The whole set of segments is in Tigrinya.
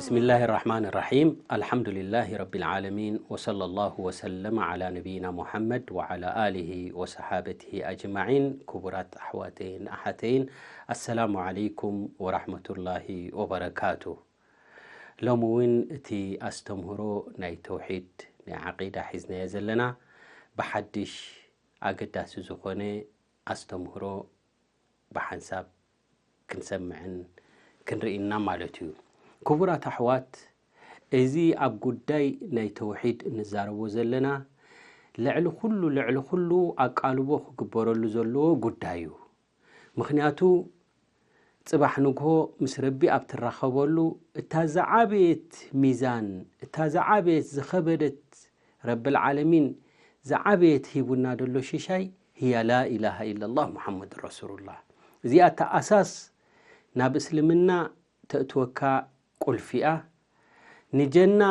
بسم الله الرحمن الرحيم. الحمد لله رب العالمين، وصلى الله وسلم على نبينا محمد وعلى آله وصحابته أجمعين. ክቡራት ኣሕዋተይን ኣሓተይን፣ ኣሰላሙ ዓለይኩም ወራሕመቱላሂ ወበረካቱ። ሎሚ እውን እቲ ኣስተምህሮ ናይ ተውሒድ፣ ናይ ዓቂዳ ሒዝናዮ ዘለና ብሓድሽ ኣገዳሲ ዝኾነ ኣስተምህሮ ብሓንሳብ ክንሰምዕን ክንርኢና ማለት እዩ። ክቡራት ኣሕዋት፣ እዚ ኣብ ጉዳይ ናይ ተውሒድ እንዛረቦ ዘለና ልዕሊ ኩሉ፣ ልዕሊ ኩሉ ኣቃልቦ ክግበረሉ ዘለዎ ጉዳይ እዩ። ምኽንያቱ ጽባሕ ንግሆ ምስ ረቢ ኣብ ትራኸበሉ፣ እታ ዝዓበየት ሚዛን፣ እታ ዝዓበየት ዝኸበደት፣ ረብል ዓለሚን ዝዓበየት ሂቡና ደሎ ሽሻይ፣ ህያ ላ ኢላሃ ኢለላህ ሙሓመድ ረሱሉላህ። እዚኣ እታ ኣሳስ ናብ እስልምና ተእትወካ ቁልፊ እያ። ንጀና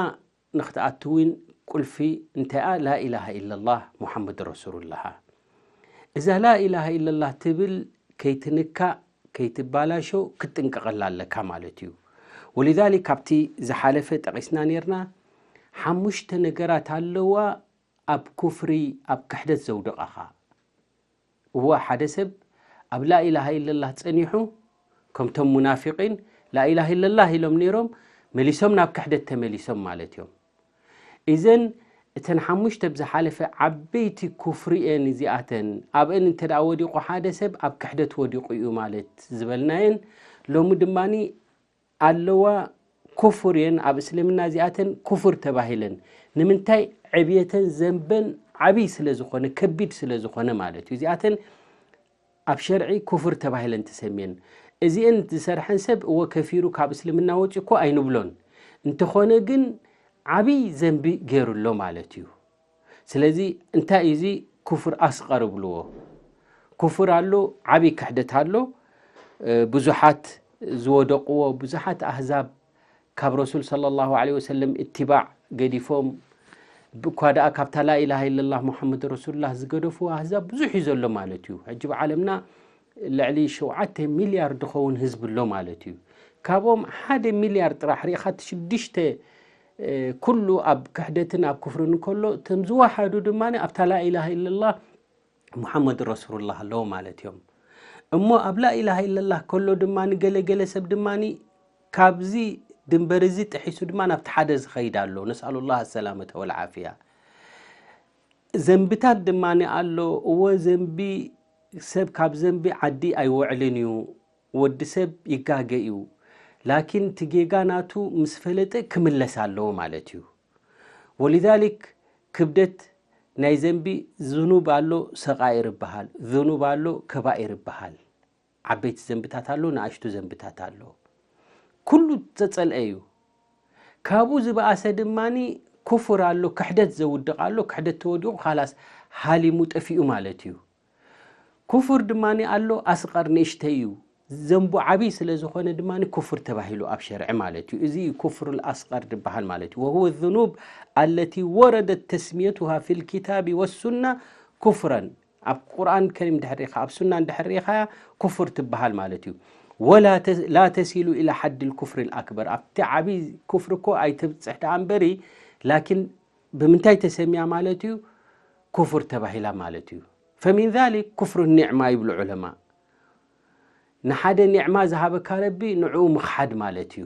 ንኽትኣትውን ቁልፊ እንታይኣ ላ ኢላሃ ኢለላህ ሙሓመድ ረሱሉላህ። እዛ ላ ኢላሃ ኢለላህ ትብል ከይትንካእ፣ ከይትባላሾ ክትጥንቀቐላ ኣለካ ማለት እዩ። ወሊዛሊክ ካብቲ ዝሓለፈ ጠቒስና ነርና፣ ሓሙሽተ ነገራት ኣለዋ ኣብ ኩፍሪ፣ ኣብ ክሕደት ዘውድቐኻ። እዋ ሓደ ሰብ ኣብ ላኢላሃ ኢለላህ ጸኒሑ፣ ከምቶም ሙናፊቂን ላኢላሃ ኢለላህ ኢሎም ነይሮም፣ መሊሶም ናብ ክሕደት ተመሊሶም ማለት እዮም። እዘን እተን ሓሙሽተ ብዝሓለፈ ዓበይቲ ኩፍሪ እየን እዚኣተን። ኣብአን እንተ ደኣ ወዲቑ ሓደ ሰብ ኣብ ክሕደት ወዲቑ እዩ ማለት ዝበልናየን፣ ሎሚ ድማኒ ኣለዋ ኩፍር እየን፣ ኣብ እስልምና እዚኣተን ኩፍር ተባሂለን። ንምንታይ? ዕብየተን ዘንበን ዓብይ ስለ ዝኾነ፣ ከቢድ ስለ ዝኾነ ማለት እዩ። እዚኣተን ኣብ ሸርዒ ኩፍር ተባሂለን ተሰምየን። እዚአን ዝሰርሐን ሰብ እወ ከፊሩ ካብ እስልምና ወፂኡ እኮ ኣይንብሎን። እንተኾነ ግን ዓብይ ዘንቢ ገይሩ ኣሎ ማለት እዩ። ስለዚ እንታይ እዩ እዚ ኩፍር ኣስቐር ይብልዎ? ኩፍር ኣሎ፣ ዓብይ ክሕደት ኣሎ። እ፣ ብዙሓት ዝወደቕዎ፣ ብዙሓት ኣህዛብ ካብ ረሱል ሰለላሁ ዐለይሂ ወሰለም እትባዕ ገዲፎም፣ እኳ ደኣ ካብታ ላኢላሃ ኢለላህ ሙሐመድ ረሱሉላህ ዝገደፉ ኣህዛብ ብዙሕ እዩ ዘሎ ማለት እዩ። ሕጂ ብዓለምና ልዕሊ ሸውዓተ ሚልያርድ ዝኸውን ህዝቢ ኣሎ ማለት እዩ። ካብኦም ሓደ ሚልያርድ ጥራሕ ርኢኻ፣ እቲ ሽዱሽተ፣ እ፣ ኩሉ ኣብ ክሕደትን ኣብ ኩፍርን እንከሎ፣ እቶም ዝወሓዱ ድማ ኣብታ ላኢላሃ ኢለላህ ሙሐመድ ረሱሉላህ ኣለዉ ማለት እዮም። እሞ ኣብ ላኢላሃ ኢለላህ ከሎ ድማ ገለ ገለ ሰብ ድማ ካብዚ ድንበር እዚ ጥሒሱ ድማ ናብቲ ሓደ ዝኸይድ ኣሎ። ነስኣሉላህ ሰላመተ ወልዓፍያ። ዘንብታት ድማ ኣሎ። እወ ዘንቢ፣ ሰብ ካብ ዘንቢ ዓዲ ኣይወዕልን እዩ። ወዲ ሰብ ይጋገ እዩ። ላኪን እቲ ጌጋ ናቱ ምስ ፈለጠ ክምለስ ኣለዎ ማለት እዩ። ወሊዛሊክ ክብደት ናይ ዘንቢ ዝኑብ ኣሎ፣ ሰቃኢር ይበሃል፣ ዝኑብ ኣሎ፣ ከባኢር ይበሃል። ዓበይቲ ዘንብታት ኣሎ፣ ንኣሽቱ ዘንብታት ኣሎ። ኩሉ ዘጸልአ እዩ። ካብኡ ዝበኣሰ ድማኒ ኩፍር ኣሎ፣ ክሕደት ዘውድቕ ኣሎ። ክሕደት ተወዲቑ ካላስ ሃሊሙ ጠፊኡ ማለት እዩ። ኩፍር ድማኒ ኣሎ፣ ኣስቐር ንእሽተይ እዩ። ዘንቡ ዓብይ ስለ ዝኾነ ድማኒ ኩፍር ተባሂሉ ኣብ ሸርዒ ማለት እዩ። እዚ እዩ ኩፍር ኣስቐር ዝበሃል ማለት እዩ። وهو الذنوب التي وردت تسميتها في الكتاب والسنة كفرا። ኣብ ቁርኣን ከሪም ድሕር ርኢኻ፣ ኣብ ሱና እንድሕር ርኢኻያ ኩፍር ትበሃል ማለት እዩ። ولا ተ-، لا تصل إلى حد الكفر الأكبر። ኣብቲ ዓብይ ኩፍሪ እኮ ኣይተብጽሕ ደኣ እምበሪ፣ ላኪን ብምንታይ ተሰሚያ ማለት እዩ? ኩፍር ተባሂላ ማለት እዩ። فمن ذلك كفر النعمة ይብሉ ዑለማ። ንሓደ ኒዕማ ዝሃበካ ረቢ ንዕኡ ምኽሓድ ማለት እዩ።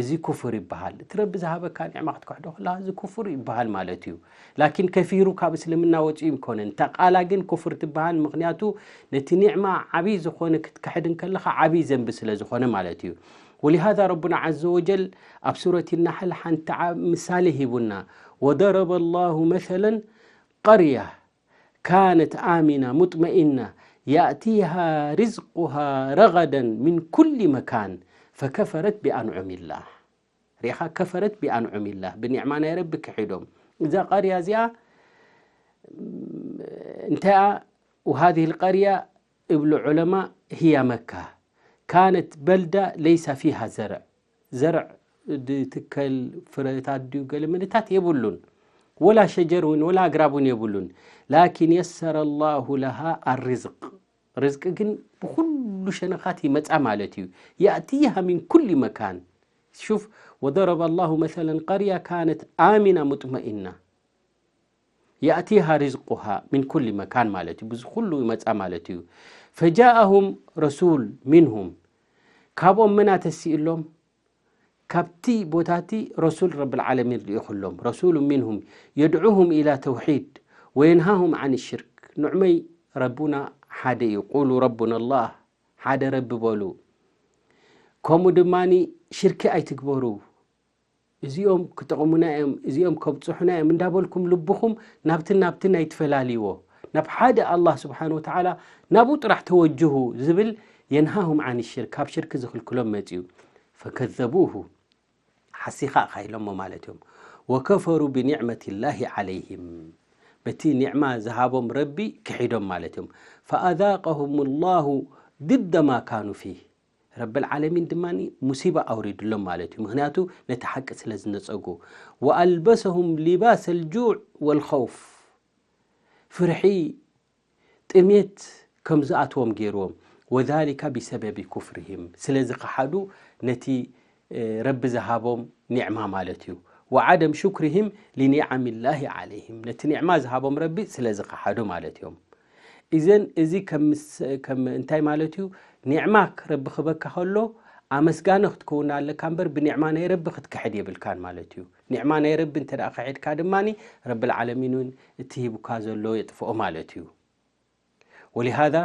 እዚ ኩፍር ይበሃል። እቲ ረቢ ዝሃበካ ኒዕማ ክትክሕዶ ከለኻ እዚ ኩፍር ይበሃል ማለት እዩ። ላኪን ከፊሩ ካብ እስልምና ወፂኡ ይኮነን። እታ ቃላ ግን ኩፍር ትበሃል፣ ምኽንያቱ ነቲ ኒዕማ ዓብይ ዝኾነ ክትክሕድ እንከለኻ ዓብይ ዘንቢ ስለ ዝኾነ ማለት እዩ። ولهذا ربنا عز وجل ኣብ ሱረት ናሕል ሓንቲ ዓ-፣ ምሳሌ ሂቡና። وضرب الله مثلا قرية كانت آمنة مطمئنة يأتيها رزقها رغدا من كل مكان فكفرت بأنعم الله. ርኢኻ፣ ከፈረት ቢኣንዑሚላህ፣ ብኒዕማ ናይ ረቢ ክሒዶም። እዛ ቀርያ እዚኣ እንታይ እያ? وهذه القرية ይብሉ ዑለማ፣ هي مكة كانت بلدة ليس فيها زرع، ዘርዕ ድትከል ፍረታት ድዩ ገለ ምንታት የብሉን፣ ወላ ሸጀር እውን ወላ ኣግራብ እውን የብሉን። لكن يسر الله لها الرزق፣ ርዝቂ ግን ብኹሉ ሸነኻት ይመጻ ማለት እዩ። يأتيها من كل مكان። شوف، وضرب الله مثلا قرية كانت آمنة مطمئنة يأتيها رزقها من كل مكان ማለት እዩ። ብዙ ኩሉ ይመጻ ማለት እዩ። فجاءهم رسول منهم ካብኦም መን ኣተሲእሎም? ካብቲ ቦታቲ ረሱል ረብል ዓለሚን ልኢኹሎም። رسول منهم يدعوهم إلى توحيد وينهاهم عن الشرك ንዑመይ ረቡና ሓደ እዩ። قولوا ربنا الله ሓደ ረቢ በሉ። ከምኡ ድማ ሽርኪ ኣይትግበሩ። እዚኦም ክጠቕሙና እዮም፣ እዚኦም ከብፅሑና እዮም እንዳበልኩም ልብኹም ናብትን ናብትን ኣይትፈላልይዎ። ናብ ሓደ ኣላህ ስብሓን ወተዓላ ናብኡ ጥራሕ ተወጅሁ ዝብል የንሃሁም ዓን ሽርክ፣ ካብ ሽርክ ዝኽልክሎም መፅኡ። ፈከዘቡሁ ሓሲኻ ኢኻ ኢሎሞ ማለት እዮም። ወከፈሩ ብኒዕመት ላሂ ዓለይህም፣ በቲ ኒዕማ ዝሃቦም ረቢ ክሒዶም ማለት እዮም። ፈኣዛቀሁም ላሁ ድደ ማ ካኑ ፊህ፣ ረብል ዓለሚን ድማ ሙሲባ ኣውሪድሎም ማለት እዩ። ምክንያቱ ነቲ ሓቂ ስለ ዝነጸጉ። ወኣልበሰሁም ሊባስ ልጁዕ ወልኸውፍ፣ ፍርሒ ጥሜት ከም ዝኣትዎም ገይርዎም። ወዛሊካ ቢሰበቢ ኩፍርሂም፣ ስለ ዝኸሓዱ ነቲ ረቢ ዝሃቦም ኒዕማ ማለት እዩ። ወዓደም ሹክርሂም ሊኒዓም ላሂ ዓለይሂም፣ ነቲ ኒዕማ ዝሃቦም ረቢ ስለ ዝኸሓዱ ማለት እዮም። እዘን እዚ ከም ምስ- ከም እንታይ ማለት እዩ? ኒዕማ ረቢ ክበካ ከሎ ኣመስጋኒ ክትከውን ኣለካ እምበር ብኒዕማ ናይ ረቢ ክትክሕድ የብልካን ማለት እዩ። ኒዕማ ናይ ረቢ እንተ ደኣ ክሒድካ ድማ ረብል ዓለሚን እውን እቲ ሂቡካ ዘሎ የጥፍኦ ማለት እዩ። ወሊሃዛ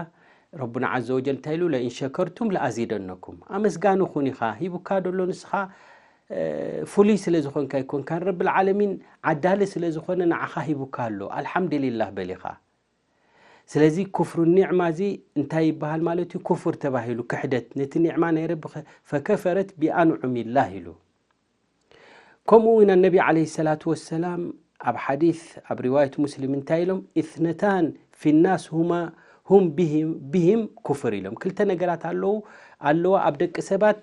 ረቡና ዓዘ ወጀል እንታይ ኢሉ? ለኢን ሸከርቱም ለኣዚደነኩም፣ ኣመስጋኒ ኩን ኢኻ። ሂቡካ ደሎ ንስኻ ፍሉይ ስለ ዝኾንካ ኣይኮንካን፣ ረብል ዓለሚን ዓዳሊ ስለ ዝኾነ ንዓኻ ሂቡካ ኣሎ፣ ኣልሓምድሊላህ በል ኢኻ። ስለዚ ኩፍሩ ኒዕማ እዚ እንታይ ይበሃል ማለት እዩ? ኩፍር ተባሂሉ ክሕደት፣ ነቲ ኒዕማ ናይ ረቢ ፈከፈረት ቢኣንዑሚላህ ኢሉ። ከምኡ እውን ኣነቢ ዓለይሂ ሰላቱ ወሰላም ኣብ ሓዲስ ኣብ ሪዋየት ሙስሊም እንታይ ኢሎም? ኢስነታን ፊናስ ሁማ ሁም ብሂም ኩፍር ኢሎም። ክልተ ነገራት ኣለዉ ኣለዋ ኣብ ደቂ ሰባት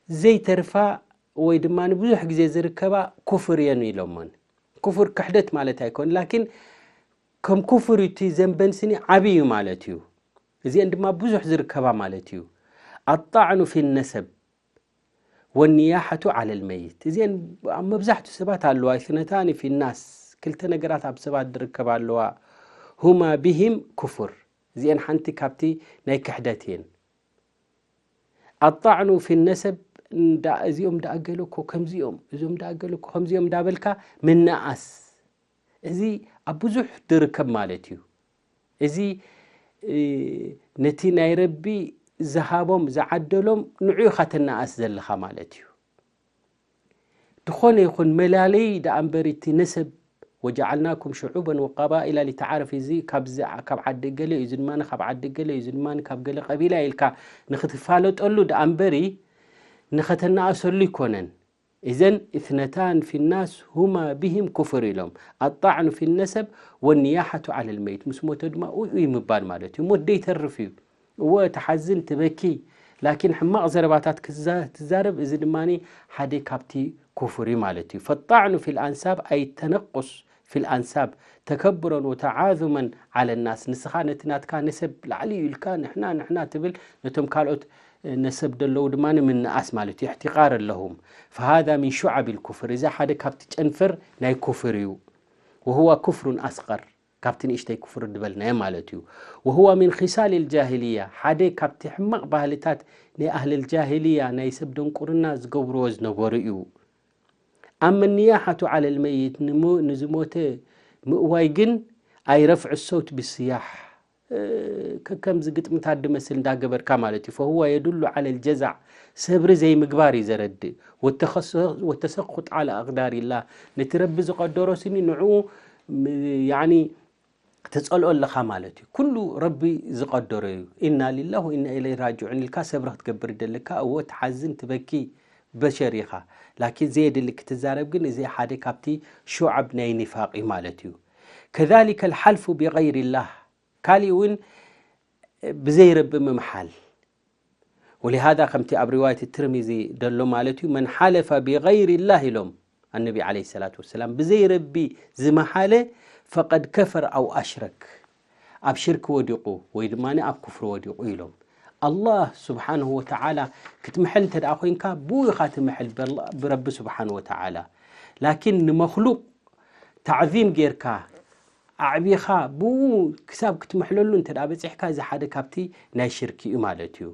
ዘይተርፋ ወይ ድማ ብዙሕ ግዜ ዝርከባ ኩፍር እየን ኢሎሞን። ኩፍር ክሕደት ማለት ኣይኮን፣ ላኪን ከም ኩፍር እቲ ዘንበን ስኒ ዓብዪ እዩ ማለት እዩ። እዚአን ድማ ብዙሕ ዝርከባ ማለት እዩ። ኣጣዕኑ ፊ ነሰብ ወኒያሓቱ ዓለል መይት። እዚአን ኣብ መብዛሕቱ ሰባት ኣለዋ። ኢስነታኒ ፊ ናስ፣ ክልተ ነገራት ኣብ ሰባት ዝርከባ ኣለዋ። ሁማ ብሂም ኩፍር፣ እዚአን ሓንቲ ካብቲ ናይ ክሕደት እየን። ኣጣዕኑ ፊ ነሰብ፣ እዚኦም ደኣ ገለ እኮ ከምዚኦም፣ እዞም ደኣ ገለ እኮ ከምዚኦም እንዳበልካ ምንኣስ። እዚ ኣብ ብዙሕ ዝርከብ ማለት እዩ። እዚ ነቲ ናይ ረቢ ዝሃቦም ዝዓደሎም ንዑ ኢኻ ተነኣስ ዘለኻ ማለት እዩ። ዝኾነ ይኹን መላለይ ደኣ እምበር እቲ ነሰብ ወጀዓልናኩም ሽዑበን ወቀባኢላ ሊተዓረፍ፣ እዚ ካብ ዓዲ ገለ እዩ፣ እዚ ድማ ካብ ዓዲ ገለ እዩ፣ እዚ ድማ ካብ ገለ ቀቢላ ኢልካ ንኽትፋለጠሉ ደኣ እምበሪ ንኸተነኣሰሉ ይኮነን። እዘን እትነታን ፊናስ ሁማ ብሂም ኩፍር ኢሎም። ኣጣዕኑ ፊ ነሰብ ወኒያሓቱ ዓለል መይት፣ ምስ ሞተ ድማ ኡይ ኡይ ምባል ማለት እዩ። ሞት ደይተርፍ እዩ። እወ ትሓዝን ትበኪ፣ ላኪን ሕማቕ ዘረባታት ትዛረብ፣ እዚ ድማ ሓደ ካብቲ ኩፍር እዩ ማለት እዩ። ፈጣዕኑ ፊ ልኣንሳብ ኣይ ተነቁስ ፊ ልኣንሳብ ተከብሮን ወተዓዙመን ዓለ ናስ፣ ንስኻ ነቲ ናትካ ነሰብ ላዕሊ እዩ ኢልካ ንሕና ንሕና ትብል፣ ነቶም ካልኦት ነሰብ ደለዉ ድማ ምንኣስ ማለት እዩ። እሕትቃር ኣለሁም። ፈሃዛ ሚን ሹዓብ ልኩፍር፣ እዚ ሓደ ካብቲ ጨንፈር ናይ ኩፍር እዩ። ወሁዋ ኩፍሩን ኣስቀር፣ ካብቲ ንእሽተይ ኩፍር ዝበልናዮ ማለት እዩ። ወሁዋ ሚን ኺሳል ልጃሂልያ፣ ሓደ ካብቲ ሕማቕ ባህልታት ናይ ኣህል ልጃሂልያ ናይ ሰብ ደንቁርና ዝገብርዎ ዝነበሩ እዩ። ኣመ ንያሓቱ ዓለ ልመይት፣ ንዝሞተ ምእዋይ ግን ኣይ ረፍዕ ሰውት ብስያሕ፣ ከከምዚ ግጥምታት ድመስል እንዳገበርካ ማለት እዩ። ፈሁወ የዱሉ ዓለ ልጀዛዕ፣ ሰብሪ ዘይምግባር እዩ ዘረድእ። ወተሰኹጥ ዓለ ኣቅዳሪላ፣ ነቲ ረቢ ዝቀደሮ ስኒ ንዕኡ ተጸልኦ ኣለኻ ማለት እዩ። ኩሉ ረቢ ዝቀደሮ እዩ። ኢና ሊላህ ወኢና ኢለይ ራጅዑን ኢልካ ሰብሪ ክትገብር ደለካ። እዎ ትሓዝን ትበኪ በሸር ኢኻ። ላኪን ዘየድሊ ክትዛረብ ግን እዚ ሓደ ካብቲ ሹዓብ ናይ ኒፋቅ እዩ ማለት እዩ። ከዛሊከ ልሓልፉ ቢገይሪላህ፣ ካሊእ እውን ብዘይ ረቢ ምምሓል። ወሊሃዛ ከምቲ ኣብ ሪዋየት ትርሚዚ ደሎ ማለት እዩ፣ መን ሓለፈ ቢገይሪላህ ኢሎም ኣነቢ ዓለይሂ ሰላቱ ወሰላም፣ ብዘይ ረቢ ዝመሓለ ፈቀድ ከፈር ኣው ኣሽረክ፣ ኣብ ሽርክ ወዲቑ ወይ ድማ ኣብ ኩፍሪ ወዲቑ ኢሎም። ኣላህ ስብሓንሁ ወተዓላ ክትምሕል እንተ ደኣ ኮይንካ፣ ብኡ ኢኻ ትምሕል፣ በል-፣ ብረቢ ስብሓንሁ ወተዓላ። ላኪን ንመኽሉቕ ታዕዚም ጌርካ፣ ኣዕቢኻ፣ ብኡ ክሳብ ክትምሕለሉ እንተ ደኣ በጺሕካ፣ እዚ ሓደ ካብቲ ናይ ሽርኪ እዩ ማለት እዩ።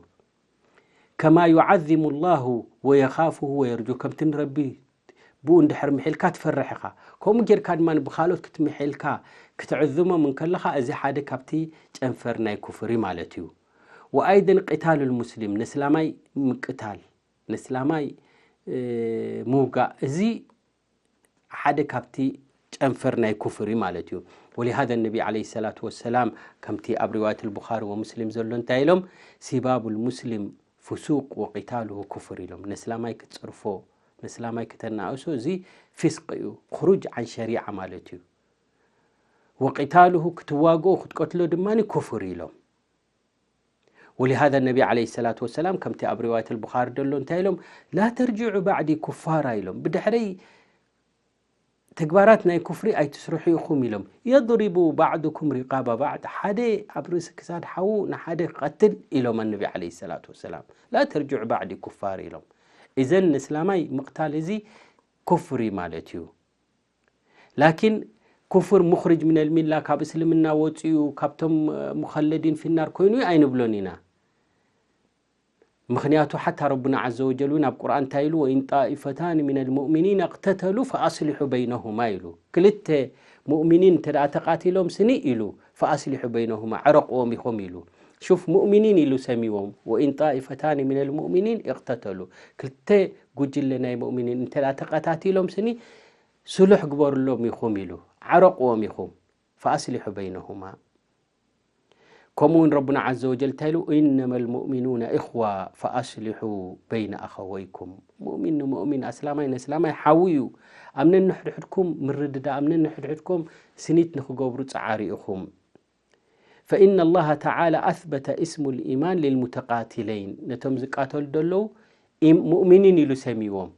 ከማ ዩዓዚሙ ላሁ ወየኻፍሁ ወየርጁ፣ ከምቲ ንረቢ ብኡ እንድሕር ምሒልካ ትፈርሕ ኢኻ። ከምኡ ጌርካ ድማ ብኻልኦት ክትምሒልካ ክትዕዝሞም እንከለኻ፣ እዚ ሓደ ካብቲ ጨንፈር ናይ ኩፍሪ ማለት እዩ። ወኣይደን ቂታሉ ልሙስሊም፣ ነስላማይ ምቅታል፣ ነስላማይ፣ እ፣ ምውጋእ፣ እዚ ሓደ ካብቲ ጨንፈር ናይ ኩፍሪ ማለት እዩ። ወሊሃذا ነቢ ዓለይሂ ሰላቱ ወሰላም ከምቲ ኣብ ሪዋየት ልቡኻሪ ወሙስሊም ዘሎ እንታይ ኢሎም? ሲባቡ ልሙስሊም ፍሱቅ ወቂታሉሁ ኩፍር ኢሎም። ነስላማይ ክትጸርፎ፣ ነስላማይ ከተናእሶ፣ እዚ ፊስቅ እዩ፣ ኹሩጅ ዓን ሸሪዓ ማለት እዩ። ወቂታሉሁ ክትዋግኦ ክትቀትሎ ድማ ኩፍር ኢሎም። ወሊሃذا ነቢ ዓለይሂ ሰላቱ ወሰላም ከምቲ ኣብ ሪዋየት ልቡኻሪ ዘሎ እንታይ ኢሎም? ላ ተርጅዑ ባዕዲ ኩፋራ ኢሎም። ብድሕረይ ተግባራት ናይ ኩፍሪ ኣይትስርሑ ኢኹም ኢሎም። የድሪቡ ባዕዱኩም ሪቃባ ባዕድ፣ ሓደ ኣብ ርእሲ ክሳድ ሓዉ ንሓደ ክቐትል ኢሎም ኣነቢ ዓለይሂ ሰላቱ ወሰላም። ላ ተርጅዑ ባዕዲ ኩፋር ኢሎም። እዘን ንእስላማይ ምቕታል እዚ ኩፍሪ ማለት እዩ። ላኪን ኩፍር ሙኽርጅ ሚነል ሚላ፣ ካብ እስልምና ወፂኡ ካብቶም፣ እ፣ ሙኸለዲን ፊናር ኮይኑ ኣይንብሎን ኢና። ምኽንያቱ ሓታ ረቡና ዓዘ ወጀል እውን ኣብ ቁርኣን እንታይ ኢሉ? ወኢን ጣኢፈታን ሚነል ሙእሚኒን እቅተተሉ ፈኣስሊሑ በይነሁማ ኢሉ። ክልተ ሙእሚኒን እንተ ደኣ ተቃቲሎም ስኒ ኢሉ፣ ፈኣስሊሑ በይነሁማ፣ ዕረቕዎም ኢኹም ኢሉ። ሹፍ፣ ሙእሚኒን ኢሉ ሰሚዎም። ወኢን ጣኢፈታን ሚነል ሙእሚኒን እቅተተሉ፣ ክልተ ጉጅለ ናይ ሙእሚኒን እንተ ደኣ ተቀታቲሎም ስኒ፣ ስሉሕ ግበሩሎም ኢኹም ኢሉ፣ ዓረቕዎም ኢኹም። ፈኣስሊሑ በይነሁማ። ከምኡ እውን ረቡና ዓዘ ወጀል እንታይ ኢሉ? ኢነመል ሙእሚኑነ ኢኽዋ ፈኣስሊሑ በይነ ኣኸወይኩም። ሙእሚን ንሙእሚን፣ ኣስላማይ ንእስላማይ ሓዊ እዩ። ኣብ ነንሕድሕድኩም ምርድዳ፣ ኣብ ነንሕድሕድኩም ስኒት ንኽገብሩ ጸዓሩ ኢኹም። ፈኢነ ላሃ ተዓላ ኣስበተ እስሙ ልኢማን ልልሙተቃትለይን። ነቶም ዝቃተሉ ዘለዉ ኢም-፣ ሙእሚኒን ኢሉ ሰሚዎም።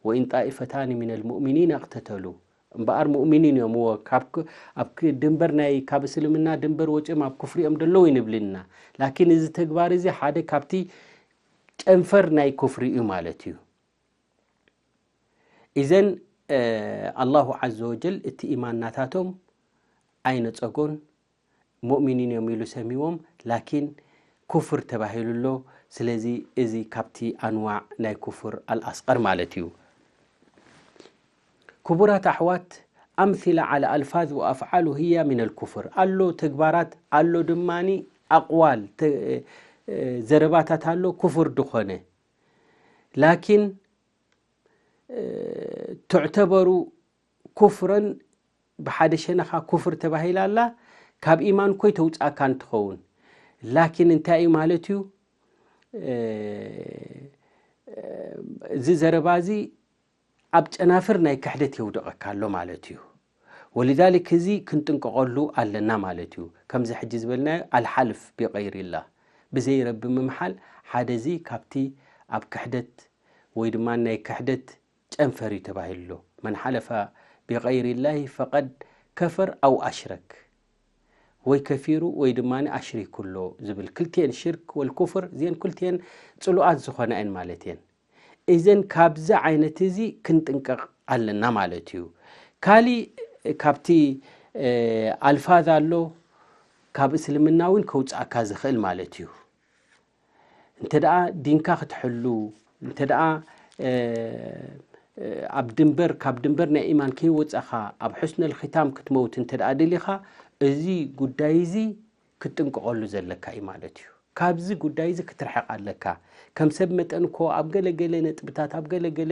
ወኢን ጣኢፈታኒ ሚነል ሙእሚኒን እቅተተሉ። እምበኣር ሙእሚኒን እዮም፣ እወ፣ ካብ ክ-፣ ኣብ ክ-፣ ድንበር ናይ፣ ካብ እስልምና ድንበር ወፂኦም ኣብ ኩፍሪ እዮም ዘለዉ ይንብልና። ላኪን እዚ ተግባር እዚ ሓደ ካብቲ ጨንፈር ናይ ኩፍሪ እዩ ማለት እዩ። ኢዘን፣ እ፣ ኣላሁ ዓዘ ወጀል እቲ ኢማን ናታቶም ኣይነጸጎን፣ ሙእሚኒን እዮም ኢሉ ሰሚዎም፣ ላኪን ኩፍር ተባሂሉ ኣሎ። ስለዚ እዚ ካብቲ ኣንዋዕ ናይ ኩፍር ኣልኣስቀር ማለት እዩ። ክቡራት ኣሕዋት፣ ኣምሲላ ዓላ ኣልፋዝ ወኣፍዓሉ ህያ ሚነል ኩፍር። ኣሎ ተግባራት፣ ኣሎ ድማኒ ኣቕዋል፣ ተ-፣ እ፣ ዘረባታት ኣሎ ኩፍር ድኾነ። ላኪን፣ እ፣ ትዕተበሩ ኩፍረን ብሓደ ሸነኻ ኩፍር ተባሂላ ኣላ፣ ካብ ኢማን ኮይ ተውፅኣካ እንትኸውን። ላኪን እንታይ እዩ ማለት እዩ? እ፣ እዚ ዘረባ እዚ ኣብ ጨናፍር ናይ ክሕደት የውድቐካ ኣሎ ማለት እዩ። ወሊዛሊክ እዚ ክንጥንቀቐሉ ኣለና ማለት እዩ። ከምዚ ሕጂ ዝበልናዮ ኣልሓልፍ ቢቀይሪላህ፣ ብዘይ ረቢ ምምሓል፣ ሓደ እዚ ካብቲ ኣብ ክሕደት ወይ ድማ ናይ ክሕደት ጨንፈር እዩ ተባሂሉ ኣሎ። መን ሓለፈ ቢቀይሪላሂ ፈቀድ ከፈር ኣው ኣሽረክ፣ ወይ ከፊሩ ወይ ድማ ኣሽሪኩ ኣሎ ዝብል፣ ክልቲኤን ሽርክ ወልኩፍር እዚአን ክልቲኤን ጽሉኣት ዝኾና እየን ማለት እየን። እዘን ካብዚ ዓይነት እዚ ክንጥንቀቕ ኣለና ማለት እዩ። ካሊእ ካብቲ፣ እ፣ ኣልፋዝ ኣሎ፣ ካብ እስልምና እውን ከውፅኣካ ዝኽእል ማለት እዩ። እንተ ደኣ ዲንካ ክትሕሉ፣ እንተ ደኣ፣ እ፣ እ፣ ኣብ ድንበር፣ ካብ ድንበር ናይ ኢማን ከይወፃኻ ኣብ ሕስነል ኺታም ክትመውት እንተ ደኣ ደሊኻ፣ እዚ ጉዳይ እዚ ክትጥንቀቐሉ ዘለካ እዩ ማለት እዩ። ካብዚ ጉዳይ እዚ ክትርሕቕ ኣለካ። ከም ሰብ መጠን እኮ ኣብ ገለ ገለ ነጥብታት፣ ኣብ ገለ ገለ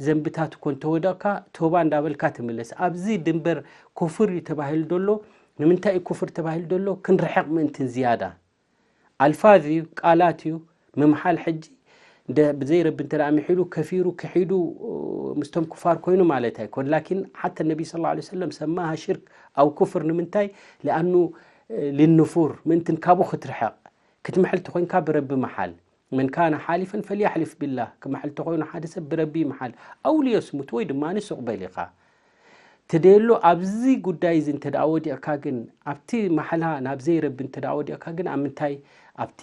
ዘንብታት እኮ እንተወደቕካ፣ ቶባ እንዳበልካ ትምለስ። ኣብዚ ድንበር ኩፍር እዩ ተባሂሉ ደሎ። ንምንታይ እዩ ኩፍር ተባሂሉ ደሎ? ክንርሕቕ ምእንትን ዝያዳ። ኣልፋዝ እዩ፣ ቃላት እዩ። ምምሓል ሕጂ እንደ-፣ ብዘይ ረቢ እንተ ደኣ ምሒሉ፣ ከፊሩ፣ ክሒዱ፣ ምስቶም ኩፋር ኮይኑ ማለት ኣይኮን። ላኪን ሓተ ነቢ ሰለላሁ ዐለይሂ ወሰለም ሰማሃ ሽርክ ኣው ኩፍር። ንምንታይ? ሊኣኑ፣ እ፣ ሊንፉር፣ ምእንትን ካብኡ ክትርሕቕ። ክትምሕል ተኾይንካ ብረቢ ምሓል። መን ካነ ሓሊፈን ፈልያሕሊፍ ቢላህ። ክምሕል ተኾይኑ ሓደ ሰብ ብረቢ ይምሓል። ኣው ሊየስሙት፣ ወይ ድማ ሱቕ በል ኢኻ። ትደሎ ኣብዚ ጉዳይ እዚ እንተ ደኣ ወዲቕካ ግን፣ ኣብቲ ማሕላ ናብ ዘይረቢ እንተ ደኣ ወዲቕካ ግን፣ ኣብ ምንታይ? ኣብቲ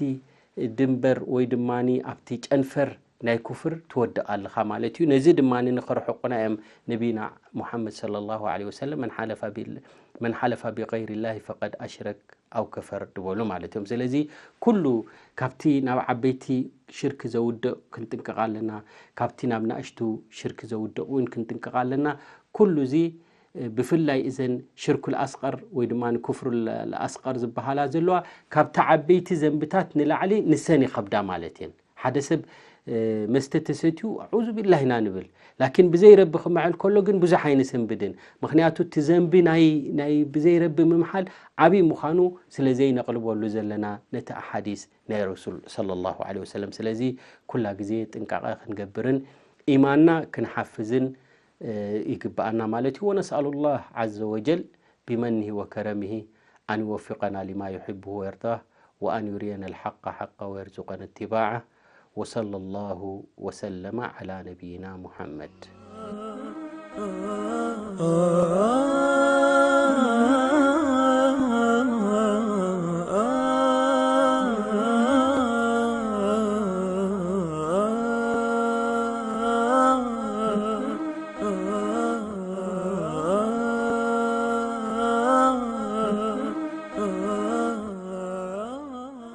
ድንበር ወይ ድማ ኣብቲ ጨንፈር ናይ ኩፍር ትወድቕ ኣለኻ ማለት እዩ። ነዚ ድማ ንኸርሕቁና እዮም ነቢና ሙሓመድ ሰለላሁ ዐለይሂ ወሰለም፣ "መን ሓለፈ ቢል-፣ መን ሓለፈ ቢገይሪላሂ ፈቀድ ኣሽረክ ኣው ከፈር" ዝበሉ ማለት እዮም። ስለዚ ኩሉ ካብቲ ናብ ዓበይቲ ሽርክ ዘውድቕ ክንጥንቀቕ ኣለና፣ ካብቲ ናብ ናእሽቱ ሽርክ ዘውድቕ እውን ክንጥንቀቕ ኣለና። ኩሉ እዚ ብፍላይ እዘን ሽርኩል ኣስቀር ወይ ድማ ኩፍሩል ኣስቀር ዝበሃላ ዘለዋ ካብቲ ዓበይቲ ዘንብታት ንላዕሊ ንሰን ይኸብዳ ማለት እየን። ሓደ ሰብ መስተ ተሰትዩ ኣዑዙ ቢላህ ኢና ንብል፣ ላኪን ብዘይ ረቢ ክምዕል ከሎ ግን ብዙሕ ኣይንሰንብድን። ምክንያቱ እቲ ዘንቢ ናይ ናይ ብዘይ ረቢ ምምሓል ዓብዪ ምዃኑ ስለ ዘይነቕልበሉ ዘለና ነቲ ኣሓዲስ ናይ ረሱል ሰለላሁ ዐለይሂ ወሰለም። ስለዚ ኩላ ግዜ ጥንቃቐ ክንገብርን ኢማንና ክንሓፍዝን ይግብኣና ማለት እዩ። ወነስኣሉ ላህ ዐዘ ወጀል ቢመኒሂ ወከረሚሂ ኣን ይወፊቀና ሊማ ዩሕብሁ ወየርዳህ ወኣን ዩርየና ልሓቀ ሓቀ ወየርዙቀና እትባዓ። ወሰለ ላሁ ወሰለመ ዐላ ነቢይና ሙሐመድ።